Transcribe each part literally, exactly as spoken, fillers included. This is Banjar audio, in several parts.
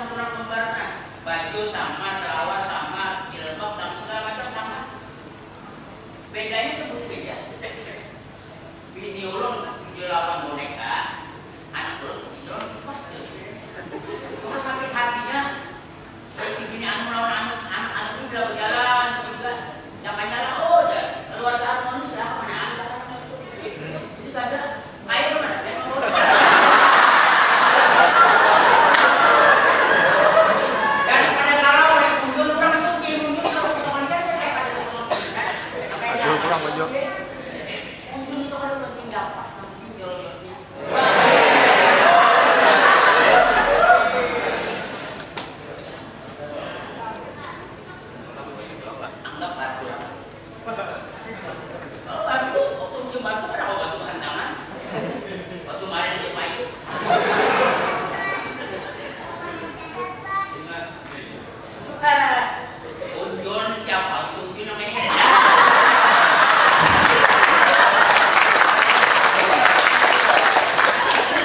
Urang kembar nah, baju sama, salawar sama, jilbab sama, segala macam sama. Bedanya sebuting aja. Bini ulun ketujuh lawan boneka, anak ulun ketujuh lawan kipas. Cuma sakit hatinya, si bini anu lawan anak, anak anu ini bila berjalan juga. Nyangkanya lah, oh, jar, keluarga harmonis lah, mana ada kata itu. Jadi kada, kayak mana? Daripada kalau mundur orang sugih, mundur kalau kawan kan daripada kawan kan. Makanya Aduh, kurang baju. Mundur itu kalau penting dapat, penting jauh-jauhnya. Anggap batu lah. Kalau batu, waktu musim batu, kenapa batu hantaman? Batu marin itu payu. Ingat, eh, unjun siapa? Sumpin namanya.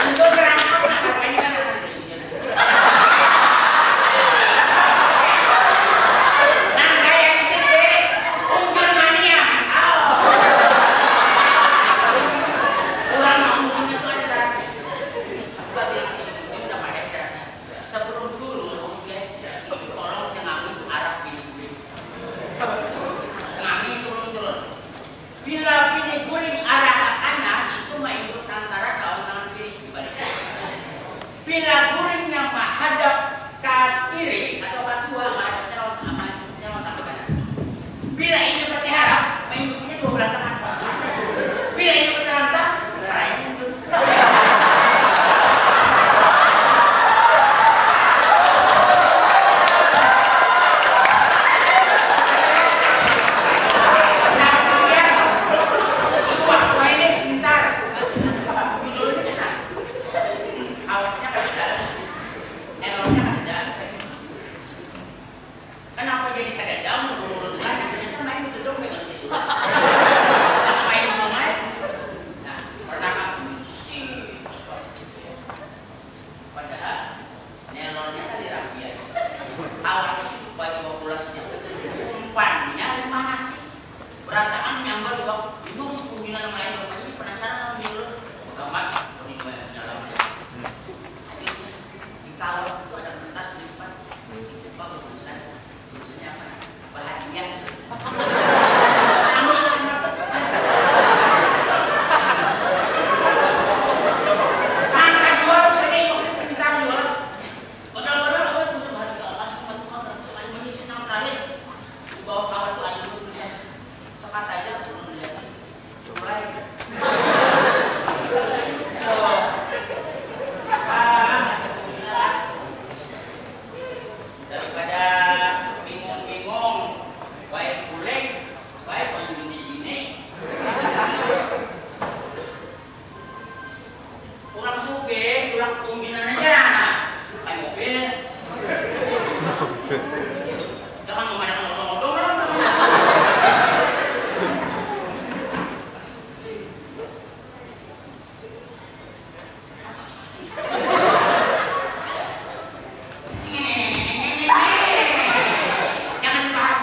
Unjun berangkat, makanya kan. Nang kaya ngitu, Dek. Ungkul mania. Au. Urang mah ungkul itu ada syaratnya. Aku lagi, ini udah pada syaratnya. Sebelum turun, oke, itu tolong cengangi arah bini guring. Cengangi sebelum turun. Bila bini guring arah ke kanan, itu maingut antara kawan tangan kiri, dibalik. Bila guringnya mahadap ka kiri atau ka kiwa, mahadapnya lawan, mahadapnya lawan tangan kanan. Bila inya batiharap, maingutnya dua belah tangan. Bila inya batalantang, maraing mundur. Nah, kemudian, itu waktu ini pintar. Judulnya pintar. Awaknya kada dalam. Eloknya kada dalam. Kenapa jadi kada dalam? Menurut bulan yang ternyata main itu dong dengan situ. Main sungai. Nah, pernah aku misi. Padahal nelonnya tadi rapian. Awak itu baju bakulasnya. Umpannya lima nasi. Berataan nyambal dua. Itu pimpinan yang lain rupanya penasaran sama dulu. Gamat, oh, di dalam. Di kawat itu ada kertas di depan. Apa tulisan? Tulisannya apa? Bahagia. Kami amat. Angka dua, kami pintar dua. Padahal, padahal, aku bisa bahagia, langsung mati, kan, terus aja mengisi nama terakhir. Di bawah kawat itu ada tulisan. Sekat aja, belum melihat. Mulai. Daripada bingung-bingung, baik guling, baik bini-bini. Urang sugih, urang kumbinannya jarang, nah. Pakai mobil. Jangan memainkan odong-odong lah. Jangan dibahas.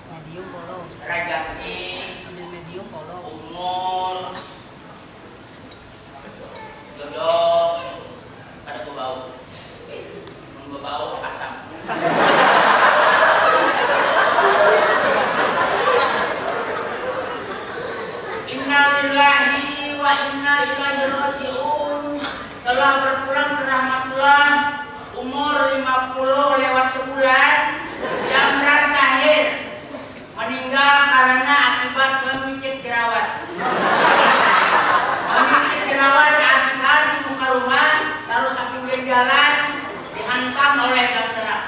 Medium kolom. Rajaki. Ambil medium kolom. Umur. Jodoh. Kada bebau. Mun bebau, asam. Innalillahi wa inna ilaihi raji'un. Telah berpulang ke rahmatullah. Umur lima puluh lewat sebulan, Jamrat Tahir meninggal karena akibat memicit jerawat. Memicit jerawat diasingkan di muka rumah, terus ke pinggir jalan, dihantam oleh dam derak.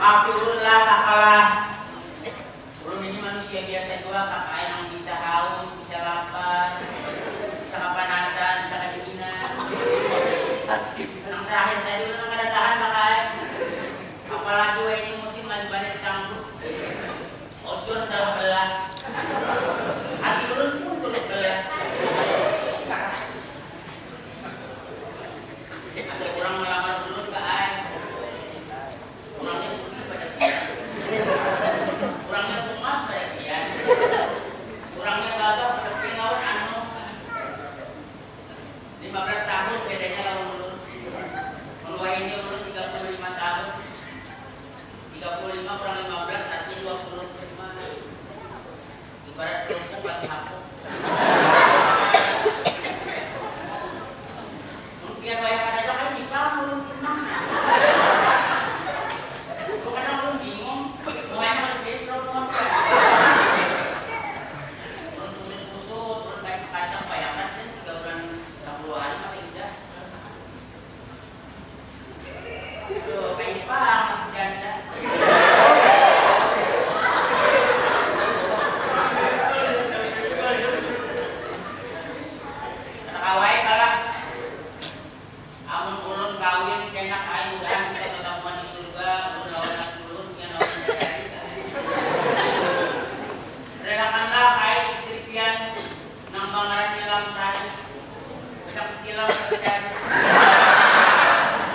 Tapi ulun lah, kakalah. Ulun ini manusia biasa jua, kakaai nang bisa haus, bisa lapar, bisa kapanasan, bisa kadinginan. Nang terakhir tadi ulun nang kada tahan, kakaai. Apalagi wahini musim lagi banyak tangguk. Ujur telah belah. Hati ulun pun turut belah. Ada urang melamar ulun, kakaai. Urangnya sugih pada pian. Urangnya bungas pada pian. Urangnya gagah pada pian lawan anu. Lima belas tahun bedanya lawan ulun. Mun wahini ulun tiga puluh lima tahun. Tiga puluh lima kurang lima belas artinya dua puluh lima. Ibarat kelompok lagi hapuk. Mun pian wayah kadada kan dibangun, timang. Bukan aku bingung, mau enak lagi jadi kelompok. Mun kulit kusut, mun kain kacang, bayangkan kan tiga bulan, sepuluh hari masih indah. Aduh, kayak paham aku janda. Kada kawa ai kalo. Amun ulun kawin, kena ai mudahan kita batamuan di surga, ulun lawan laki ulun, pian lawan bidadari. Rerakanlah ai istri pian nang bangaran Nilam Sari. Banyak tilam tapi cari.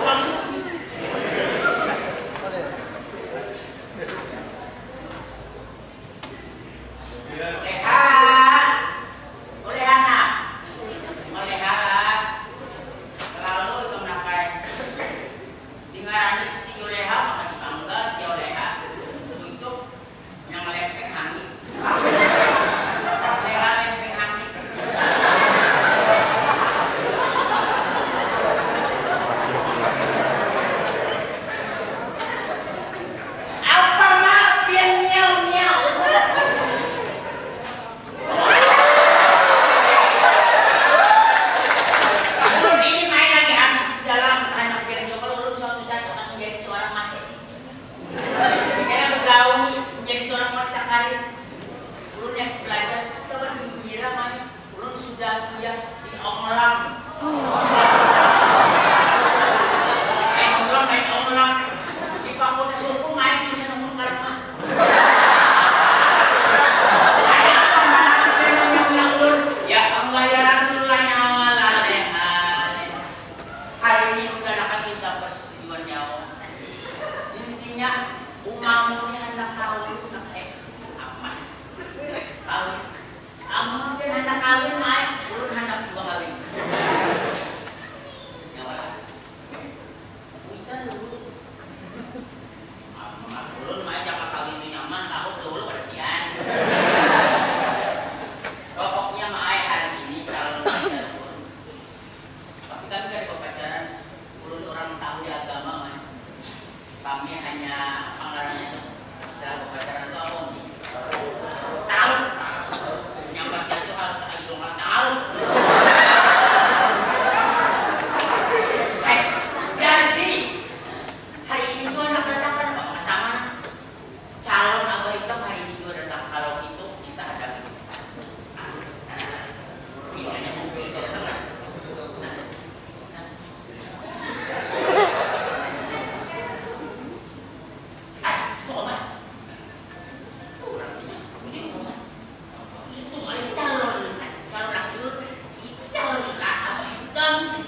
Uang sugih. Uleha. Uleha nah. Uleha lah. Kelalu itu menakai. Dingarani Siti Juleha maka dipanggal Tia Uleha. Untuk Yang lempeng hangit. Leha lempeng hangit. Apa ma pian nyiau-nyiau? Ulun ini main lagi asik di dalam, karena pian nyiau kalau ulun suatu saat akan menjadi seorang mahasiswa. Saya begawi menjadi seorang wanita karir. Ulun S belajar, kabar gembira, Maya. Ulun sudah kuliah di Onglam. Lain Onglam, lain Onglam. Di Fakultas Hukum, Maya, jurusan Hukum Karma. Ada apa, Maya? Ulun, ya Allah, ya Rasulullah, nyawa lalehan. Hari ini ulun ganakan minta persetujuan nyawa. Intinya, umamu ni handak kawin, handak, eh, apa? Kawin. Amun pian handak kawin, Mai, ulun handak jua kawin. Nyawa lah. Kuitan dulu. Amun ulun, Mai, jaka kawin tu nyaman, tahu dahulu pada pian. Pokoknya, Mai, hari ini calon pacar ulun. Tapi kami kada bapacaran, ulun urang tahu di agama, Mai. Kami hanya apa ngarannya tu, istilah bapacaran tu apa, Uni? Tahu. Nyambatnya tu harus ada dong tahu. Eh, jadi, hari ini tu anak datang kada bawa pasangan. Calon abah ikam hari ini jua datang, kalau itu kita hadapi. Misalnya mobil itu datang lah. Ah, itu apa? Itu orang punya. Itu apa? Itu malah calon, calon laki lu. Itu calon suka apa ikam?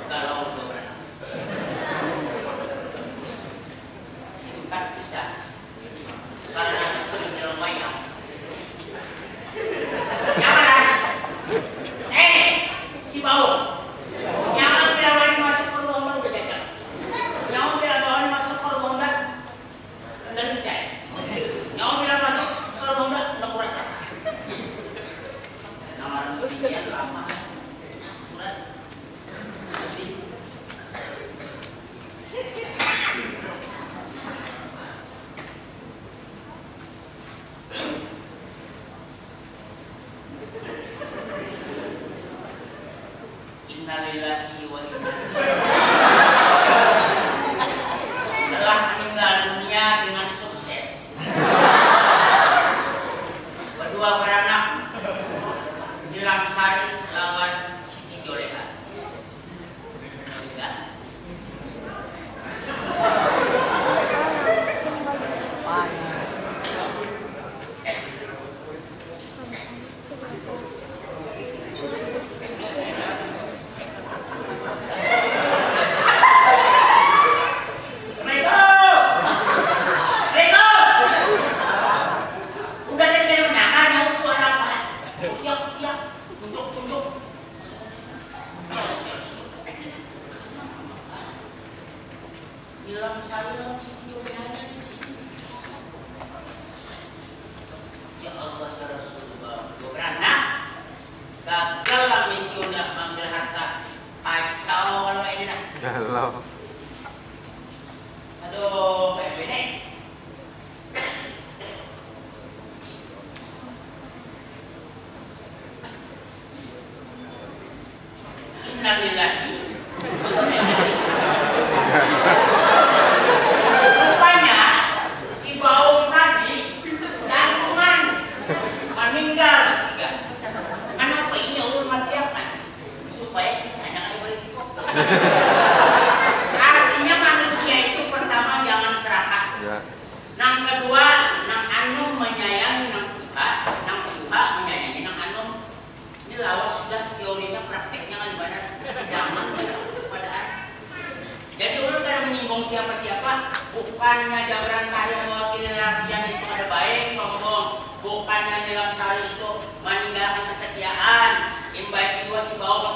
Kalau udah beranak. Empat bisa. Karena itu sudah wayang. Jangan. Eh, si bau. Jangan bilang wani masuk ke ruang baru udah gagal. Jangan bilang wani masuk ke ruang baru. Udah licai. Jangan bilang masuk ke ruang baru udah kurang. Nama orang lama. Kurang. Sedih. Bilang saya sih, dia bilang aja di sini. Ya Allah, ya Rasulullah, gue beranak. Gagal lah misi udah ngambil harta. Kacau kalau ini dah. Galau. Aduh, P M B nih. Innalillahi. Rupanya si Baum tadi jantungan, meninggal tiga. Kenapa ini ulun matiakan? Supaya kisahnya kada berisiko. Artinya manusia itu pertama jangan serakah. Ya. Nang kedua, nang anum menyayangi nang tuha, nang tuha menyayangi nang anum. Ini lawas sudah teorinya, prakteknya kan gimana? Jangan pada. Jadi ulun kada menyinggung siapa-siapa, bukannya Jabran Kahya mewakili lalakian itu kada baik, sombong, bukannya Nilam Sari itu meninggalkan kesetiaan, imbah itu dua si Baum